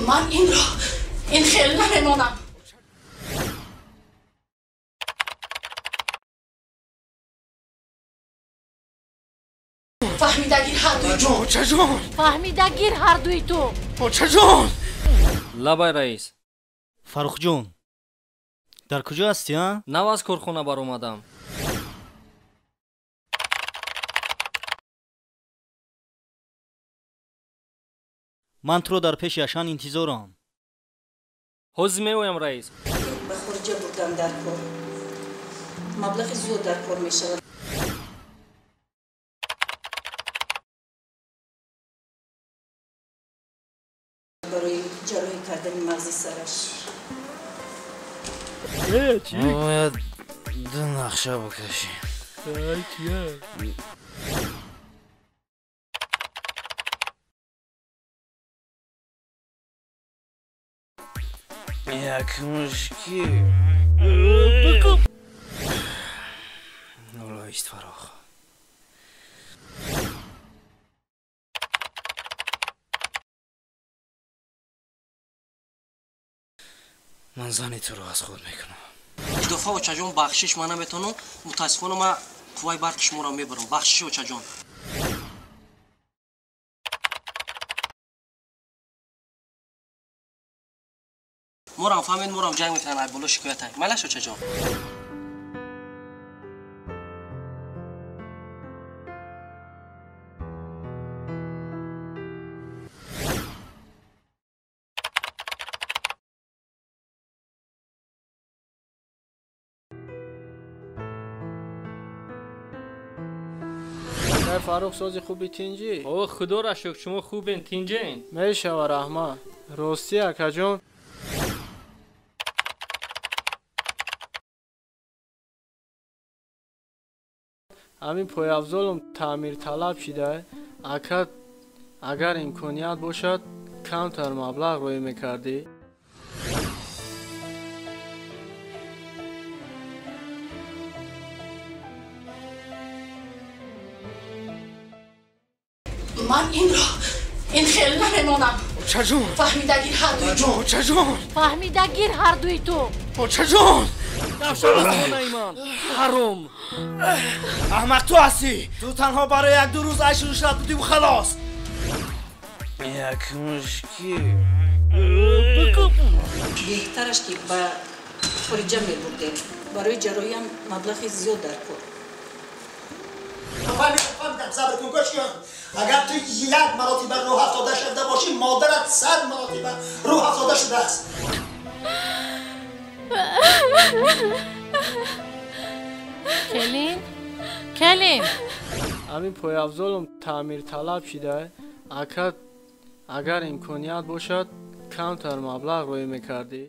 Ман инро ин хел намемонам. Фаҳмидагир ҳардуи ту. Очаҷон! Фаҳмидагир ҳардуи ту. Очаҷон! Лабай раис. Фаррухҷон, дар куҷо ҳастӣ, а? Нав аз корхона баромадам. Ман туро дар пеши Ашан интизорам. Ҳозир меоям, раис. Ба хориҷа бурдан дар кор. Маблағи зиёд дар кор мешавад. Барои ҷарроҳӣ кардани мағзи сараш. Бояд ду нақша бикашем. Як мушки. Нулоист Фаррух. Ман зани туро аз худ мекунам. Иdoфа очаҷон, бахшиш, ман наметавонам. Мутаассифона ман қувваи барқи шуморо мебарам. Бахшиш, очаҷон. Морам фаҳмед, морам ҷанг мекунанд, ай боло шикоят ай. Майлаш, очаҷон. Фаррух, сози хуби тинҷӣ? О, худоро шукр, шумо хубен, тинҷен? Мешава, раҳмат. Ростӣ, акаҷон, ҳамин пойафзолам таъмирталаб шида. Ака, агар имконият бошад, камтар маблағ рӯй мекардӣ. Ман инро ин хел намемонам. Очаҷон! Фаҳмидагир ҳардуи ту. Очаҷон! Фаҳмидагир ҳардуи ту. Очаҷон! Дафшаи ман ҳаром. Аҳмақ ту ҳастӣ. Ту танҳо барои як-ду рӯз айшу ишрат будиву халос. Як мушки. Беҳтараш ки ба хориҷа мебурдем. Барои ҷарроҳиам маблағи зиёд дар кор. Фаҳмидам, сабр кун, гӯш кун. Агар ту як маротиба рӯҳ афтода шуда бошӣ, модарат 100 маротиба рӯҳ афтода шудааст. Келин, келин. Ҳамин пойафзолам таъмирталаб шида. Ака, агар имконият бошад, камтар маблағ рӯй мекардӣ.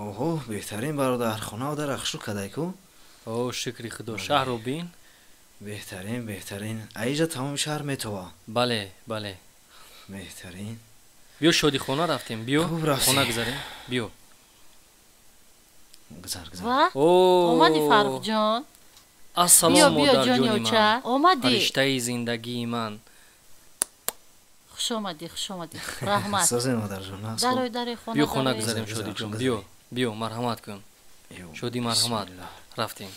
Оҳо, беҳтарин бародар, хона дар ахшу кадай-ку? О, шукри худо, шаҳрро бин. Беҳтарин, беҳтарин. Аиҷа тамоми шаҳр метова. Бале, бале. Беҳтарин. Биё шодихона рафтем, биё. Хуб рафтем. Хона гузарем, биё. Гузар, гузар. Ва? Омадӣ, Фаррухҷон? Ассалом, модарҷони ман. Омадӣ. Фариштаи зиндагии ман. Хуш Хуш омадӣ, хуш омадӣ. Раҳмат. Созем модарҷон. Дарой, дарой, хона. Биё хона гузарем Шодиҷон. Биё, биё, марҳамат кун. Шодӣ марҳамат. Рафтем.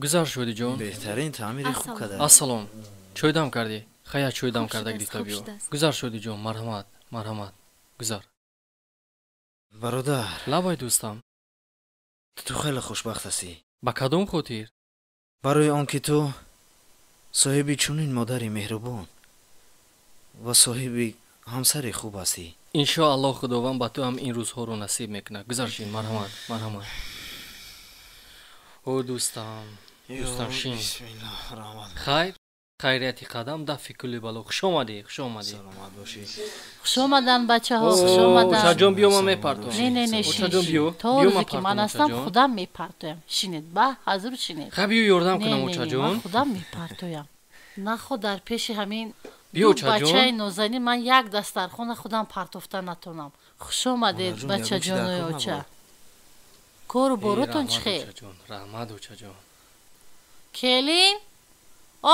Гузар Шодиҷон. Беҳтарин таъмири хуб карда. Ассалом. Чой дам кардӣ? Хая чой дам карда гирифта биё. Гузар Шодиҷон, марҳамат, марҳамат. Гузар. Бародар. Лабай дӯстам. Ту хеле хушбахт ҳастӣ. Ба кадом хотир? Барои он ки ту соҳиби чунин модари меҳрубон ва соҳиби ҳамсари хуб ҳастӣ. Иншоаллоҳ Худованд ба ту ҳам ин рӯзҳоро насиб мекунад. Гузар шин, марҳамат, марҳамат. О дӯстам, дӯстам шин. Хайр, хайрияти қадам дафъи кулли бало. Хуш омадӣ, хуш омадӣ. Саломат бошӣ. Хуш омадан бачаҳо, хуш омадан. Очаҷон биё, ман мепартоям. Не, не, не, шин. Очаҷон биё. То рӯзе ки ман ҳастам, худам мепартоям. Шинед, ба ҳазур шинед. Ха биё ёрдам кунам очаҷон. Ман худам мепартоям. Нахо дар пеши ҳамин биё очаҷон. Бачаи нозанин ман як дастархона худам партофта натонам. Хуш омадед бачаҷонои оча. Кору боротон чӣ хел? Раҳмат очаҷон. Келин?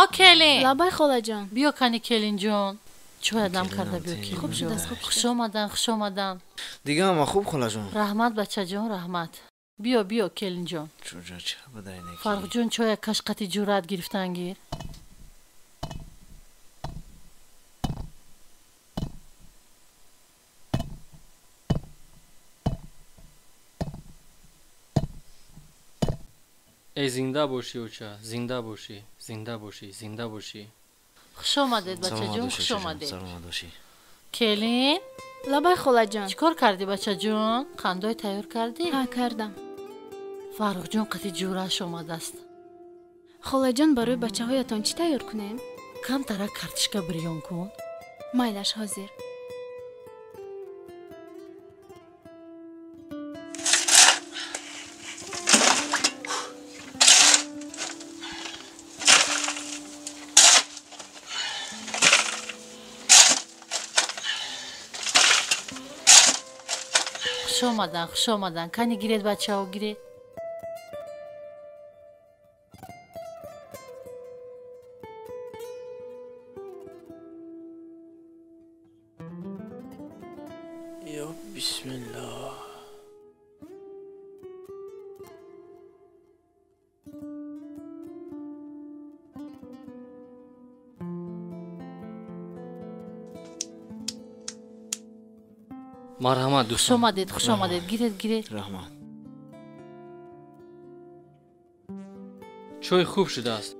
О келин! Лабай холаҷон. Биё кани келинҷон. Чой дам карда биё келинҷон. Хуб шудааст, хуб Хуш омадан, хуш омадан. Дига ҳама хуб холаҷон? Раҳмат бачаҷон, раҳмат. Биё, биё келинҷон. Фаррухҷон чоя кашқати ҷуръат гирифтан гир. Эй зинда бошӣ оча, зинда бошӣ, зинда бошӣ, зинда бошӣ. Хуш омадед бачаҷон, хуш омадед. Саломат бошӣ. Келин? Лабай холаҷон. Чӣ кор кардӣ бачаҷон? Қандой тайёр кардӣ? Ҳа, кардам. Фаррухҷон қати ҷуръаш омадааст. Холаҷон, барои бачаҳоятон чӣ тайёр кунем? Камтарак картишка бирён кун. Майлаш, ҳозир. Хуш омадан, хуш омадан. Кани гиред бачаҳо, гиред. Ё бисмиллоҳ. Марҳамат дӯстон. Хуш омадед, хуш омадед. Гиред, гиред. Раҳмат. Чой хуб шудааст.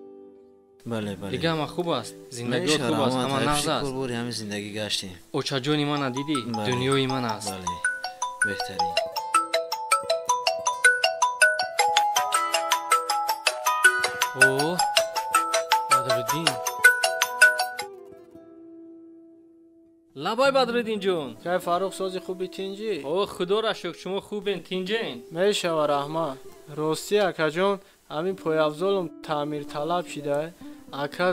Бале, бале. Дига ҳама хуб аст, зиндагиот хуб аст, ҳама нағз аст. Бори ҳамин зиндагӣ гаштем. Очаҷони мана дидӣ, дунёи ман аст. Бале, беҳтарин. О, Бадриддин. Лабай Бадриддинҷон. Кай Фаррух, сози хуби тинҷӣ? О, худоро шукр, шумо хубен, тинҷен? Мешава, раҳмат. Ростӣ акаҷон, ҳамин пойафзолам таъмирталаб шида. Ака,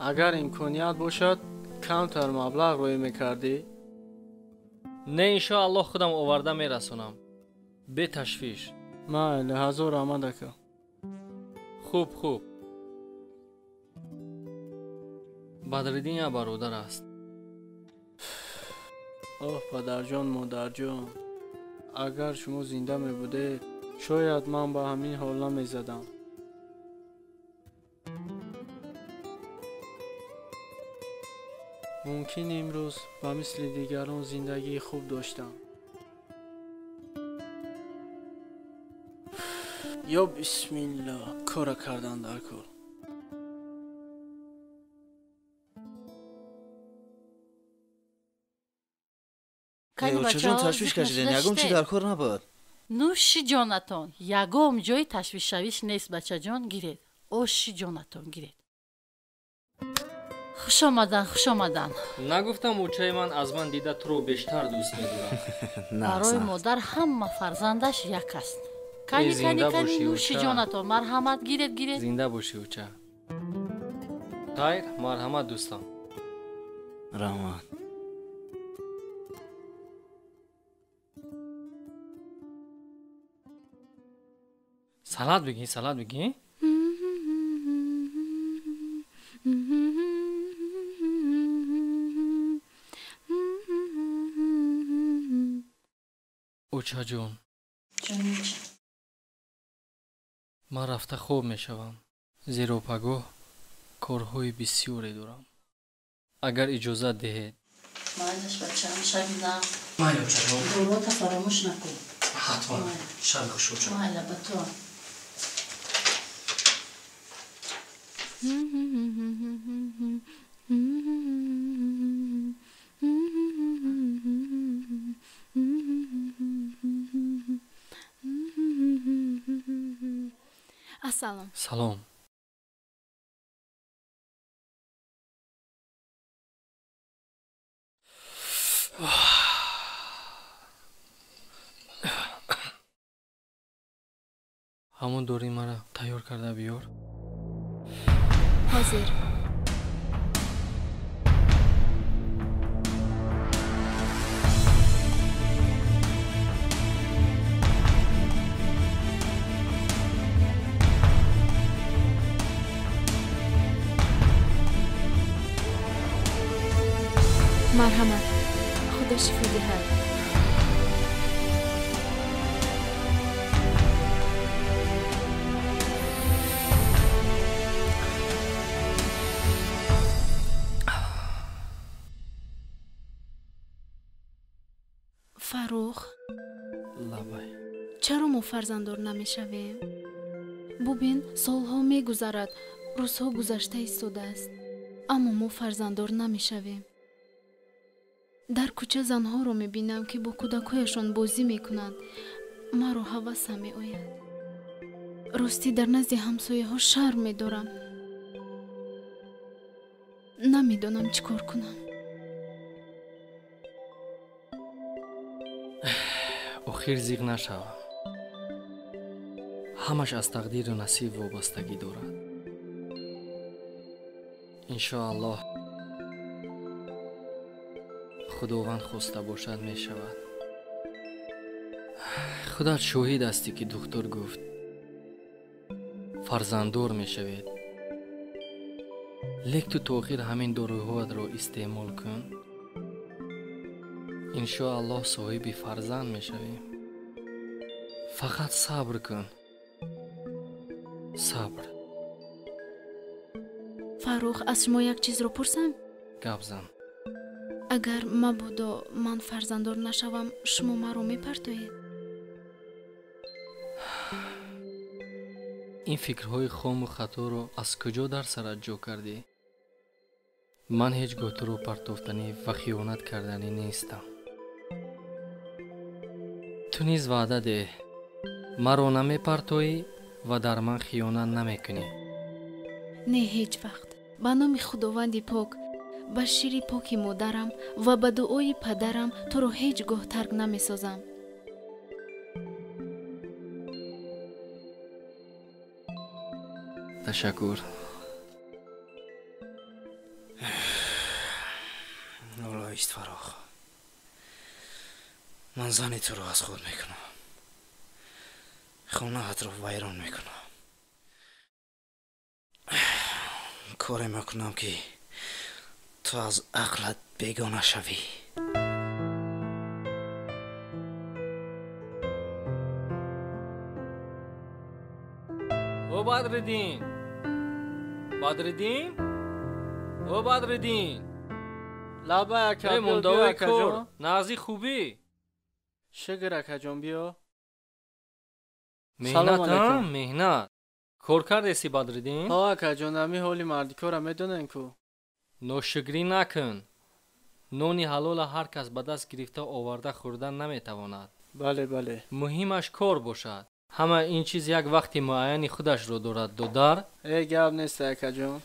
агар имконият бошад, камтар маблағ рӯй мекардӣ? Не, иншоаллоҳ худам оварда мерасонам. Беташвиш. Майли, ҳазор раҳмат ака. Хуб, хуб. Бадриддин як бародар аст. Оҳ, падарҷон, модарҷон, агар шумо зинда мебудед, шояд ман ба ҳамин ҳол намезадам. Мумкин имрӯз ба мисли дигарон зиндагии хуб доштам. Ё бисмиллоҳ, кора кардан дар кор. Очаҷон, ташвиш кашиден, ягон чӣ дар кор набуд? Нӯши ҷонатон, ягон ҷои ташвишшавиш нест бачаҷон, гиред. Оши ҷонатон, гиред. Хуш омадан, хуш омадан. Нагуфтам очаи ман аз ман дида туро бештар дӯст медорад. Барои модар ҳама фарзандаш як аст. Кани, кани, кани, нӯши ҷонатон, марҳамат, гиред, гиред. Зинда бошӣ оча. Хайр, марҳамат дӯстам. Раҳмат. Салат бигӣ, салат бигӣ. Очаҷон, ман рафта хоб мешавам, зеро пагоҳ корҳои бисёре дорам. Агар иҷозат диҳед. Майлаш, бачаам, шаби нағз. Майли, очаҷон. Дорота фаромӯш накун. Ҳатман. Шаби хуш, оча. Майла, ба то. Ассалом. Салом. Ҳамон дори мара тайёр карда биёр. Ҳозир. Марҳамат, худо шифо диҳад. Фаррух, лабай, чаро мо фарзанддор намешавем? Бубин, солҳо мегузарад, рӯзҳо гузашта истодааст, аммо мо фарзанддор намешавем. Дар кӯча занҳоро мебинам, ки бо кӯдакҳояшон бозӣ мекунанд. Маро ҳавасам меояд. Ростӣ дар назди ҳамсояҳо шарм медорам. Намедонам чӣ кор кунам. Охир зиқ нашав. Ҳамаш аз тақдиру насиб вобастагӣ дорад. Иншоаллоҳ, худованд хоста бошад мешавад. Худат шоҳид ҳастӣ, ки духтур гуфт фарзанддор мешавед. Лек ту то охир ҳамин доруҳоатро истеъмол кун. Иншоаллоҳ соҳиби фарзанд мешавӣ. Фақат сабр кун. Сабр. Фаррух, аз шумо як чизро пурсам? Гап зан. Агар мабодо ман фарзанддор нашавам, шумо маро мепартоед? Ин фикрҳои хому хаторо аз куҷо дар сарат ҷо кардӣ? Ман ҳеҷ гоҳ туро партофтанӣ ва хиёнат карданӣ нестам. Ту низ ваъда деҳ, маро намепартоӣ ва дар ман хиёнат намекунӣ. Не, ҳеҷ вақт. Ба номи Худованди пок, ба шири поки модарам ва ба дуои падарам туро ҳеҷ гоҳ тарк намесозам. Ташаккур. Ист, Фаррух, ман зани туро аз худ мекунам, хонаатро вайрон мекунам, коре мекунам, ки ту аз ақлат бегона шавӣ. О Бадриддин, Бадриддин, о Бадриддин. Лабай, ака, биё, мондаои кор, акаҷон. Нағзи хубӣ. Шукр, акаҷон, биё. Меҳнат, Салом алайкум. Меҳнат. Кор кардеси, Бадриддин? Ҳо, акаҷон, ҳами ҳоли мардикорро медонем ку. Ношукрӣ накун. Нони ҳалола ҳар кас ба даст гирифта оварда хӯрдан наметавонад. Бале, бале. Муҳимаш кор бошад. Ҳама ин чиз як вақти муайяни худашро дорад, додар. Э, гап нест, акаҷон.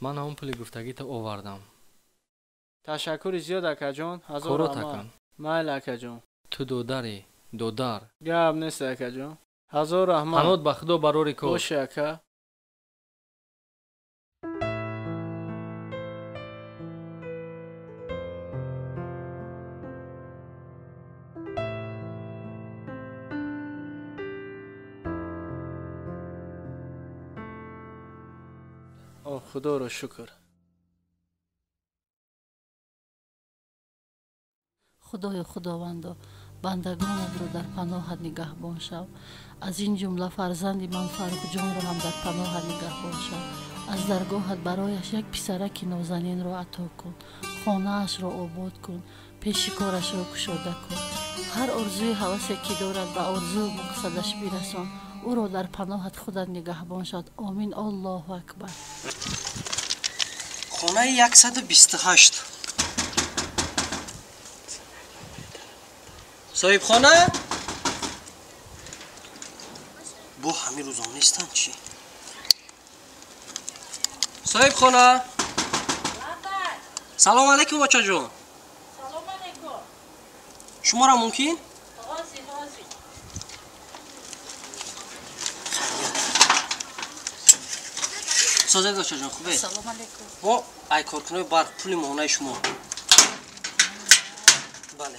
Ман ҳамон пули гуфтагита овардам. Ташаккури зиёд, акаҷон. Ҳазор Корот раҳмат. акун. Майли, акаҷон. Ту додарӣ, додар. Гап нест, акаҷон. Ҳазор раҳмат. Панот ба худо, барори кор. Боши, ака. О, худоро шукр. Худоё, Худовандо, Бандагонатро дар паноҳат нигаҳбон шав. Аз ин ҷумла фарзанди ман Фаррухҷонро ҳам дар паноҳат нигаҳбон шав. Аз даргоҳат барояш як писараки нозанинро ато кун, хонаашро обод кун, пеши корашро кушода кун. Ҳар орзуи ҳавасе ки дорад ба орзую мақсадаш бирасон. Ӯро дар паноҳат худат нигаҳбон шавад. Омин. Аллоҳу акбар. Хонаи 128. Соҳибхона? Бо ҳамин рӯзон нестанд чӣ? Соҳибхона? Салом алейкум, бачаҷон. Салом алейкум. Шуморо мумкин? Ҳозир, ҳозир. Созед, бачаҷон, хубе? Салом алейкум. Мо ай коркунои барқ, пули моҳонаи шумо. Бале.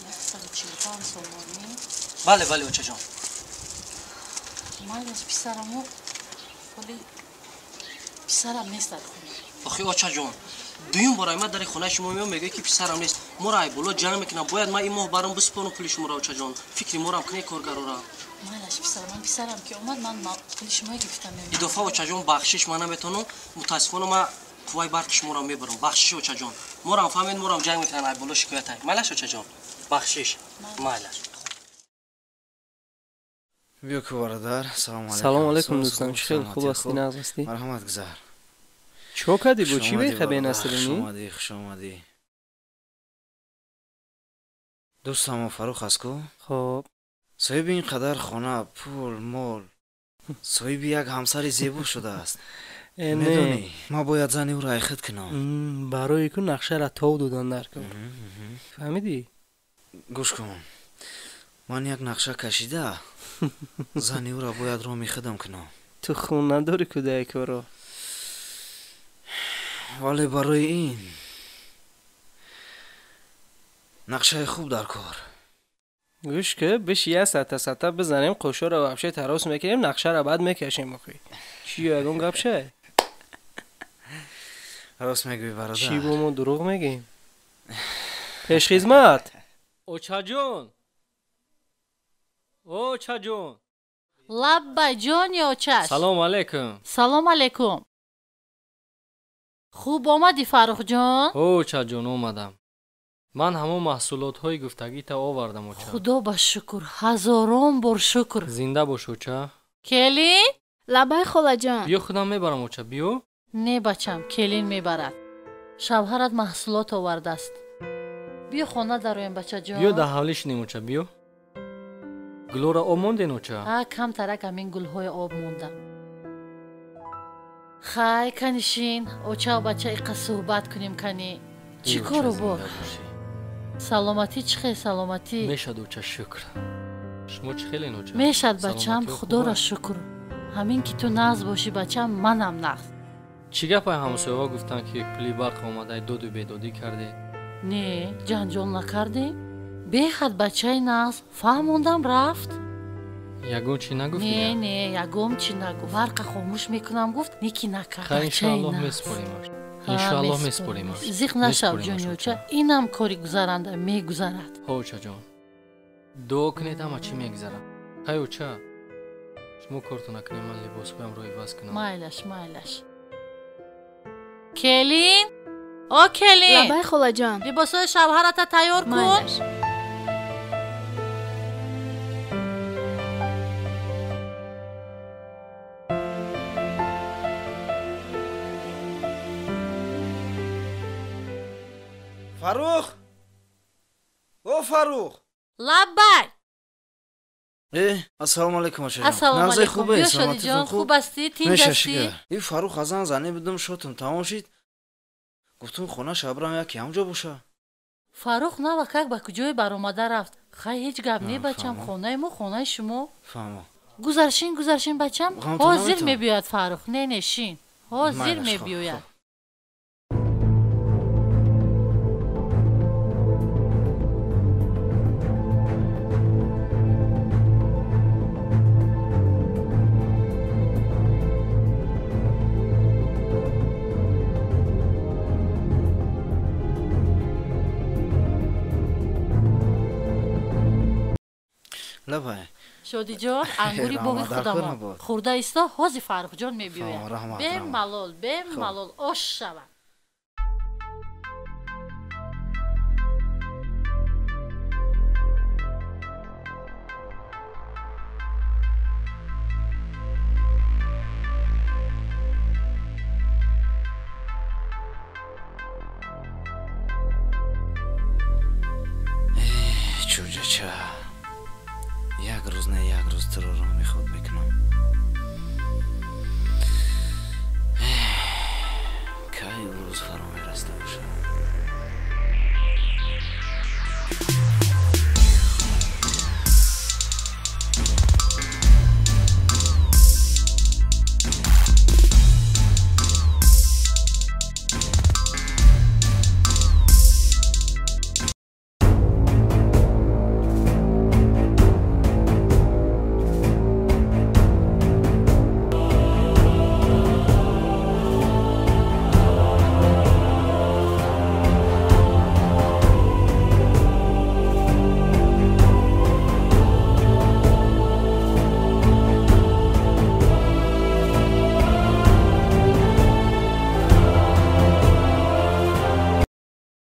145 сомонӣ. Бале, бале, очаҷон. Майлаш, писараму пули писарам нест дар хона. Охи, очаҷон, дуюм бора ман дари хонаи шумо меоям, мегӯяд ки писарам нест. Моро ай боло ҷанг мекунам. Бояд ман ин моҳ барам биспорам пули шуморо, очаҷон. Фикри морам кунед, коргарора. Майлаш, писарам, ман писарам ки омад, ман пули шумо гирифта мемонам. Идофа, очаҷон, бахшиш, ман наметавонам. Мутаассифона ман қувваи барқи шуморо мебарам. Бахшиш, очаҷон. Морам фаҳмед, морам ҷанг мекунанд, ай боло шикоят ай. Майлаш, очаҷон. Бахшиш. Майлаш. Биё ку бародар, салом алейкум. Салом алейкум дӯстам, чӣ хел хуб ҳастӣ, нағз ҳастӣ? Марҳамат, гузар. Чо кардӣ бо чӣ бехабе насринӣ? Хуш омадӣ, хуш омадӣ. Дӯстамо Фаррух аст ку? Хоб. Соҳиби ин қадар хона, пул, мол, соҳиби як ҳамсари зебо шудааст. Медонӣ, ман бояд зани ӯро айхид кунам. Барои ку нақшаро тов додан дар кор. Фаҳмидӣ? Гӯш кун, ман як нақша кашида, зани ӯро бояд роми худам кунам. Ту хун надорӣ ку дар корро? Вале барои ин нақшаи хуб дар кор. Гӯш ки, биш як сата сата бизанем, қошоро вообще тарос мекунем, нақшаро баъд мекашем. Охи чӣ, ягон гап шай? Рост мегӯӣ, бародар. Чӣ, бо мо дурӯғ мегӯем? Пешхизмат. Очаҷон, очаҷон. Лаббай, ҷони очаш. Салом алейкум. Салом алейкум. Хуб омадӣ, Фаррухҷон? Ҳо, очаҷон, омадам. Ман ҳамон маҳсулотҳои гуфтагита овардам, оча. Худо ба шукр, ҳазорон бор шукр. Зинда бош, оча. Келин? Лабай, холаҷон. Биё, худам мебарам, оча, биё. Не, бачам, келин мебарад. Шавҳарат маҳсулот овардааст. Биё хона дароем, бачаҷон. Биё дар ҳавлӣ шинем, оча, биё. Гулоро об монден, оча? Ҳа, камтарак ҳамин гулҳои об монда. Хай, кани шин, очаву бача иқа суҳбат кунем, кани. Чӣ кору бор? Саломатӣ чӣ хел, саломатӣ? Мешад, оча, шукр. Шумо чӣ хелен, оча? Мешад, бачам, худоро шукр. Ҳамин ки ту нағз бошӣ, бачам, манам нағз. Чӣ гапай ҳамсояҳо гуфтанд ки пули барқ омадай, доду бедодӣ кардед? Не, ҷанҷол накардем. Беҳад бачаи нағз, фаҳмондам, рафт. Ягон чӣ нагуфт? Не, не, ягон чӣ нагуфт. Барқа хомӯш мекунам гуфт, неки накард. Хай, иншоаллоҳ месупоримаш. Иншоаллоҳ месупоримаш. Зиқ нашав, ҷони оча, инам кори гузаранда мегузарад. Ҳо, очаҷон, дуо кунед, ҳама чӣ мегузарад. Хай, оча, шумо кортона кунед, ман либосҳоямро иваз кунам. Майлаш, майлаш. Келин, о келин. Лабай, холаҷон. Либосҳои шавҳарата тайёр кун. Фаррух! О, Фаррух! Лаббай! Ассалому алейкум, очаҷон. Ассалому алейкум. Биё, Шодиҷон, хуб ҳастӣ? Тинҷ ҳастӣ? И Фаррух азан зане будам, шотам тамом шид. Гуфтум хона шабрам яке ҳамҷо боша. Фаррух навакак ба куҷое баромада рафт. Хай, ҳеҷ гап не, бачам, хонаи мо хонаи шумо. Фаҳмо. Гузаршин, гузаршин, бачам. Ҳозир мебиёяд Фаррух. Не, не, шин. Ҳозир мебиёяд. Лабай. Шодиҷон, ангури боғи худамон. Хӯрда исто, ҳози Фаррухҷон мебиёяд. Бемалол, бемалол ош шавад. Чӯҷача, як рӯз не, як рӯз туро роми худ мекунам.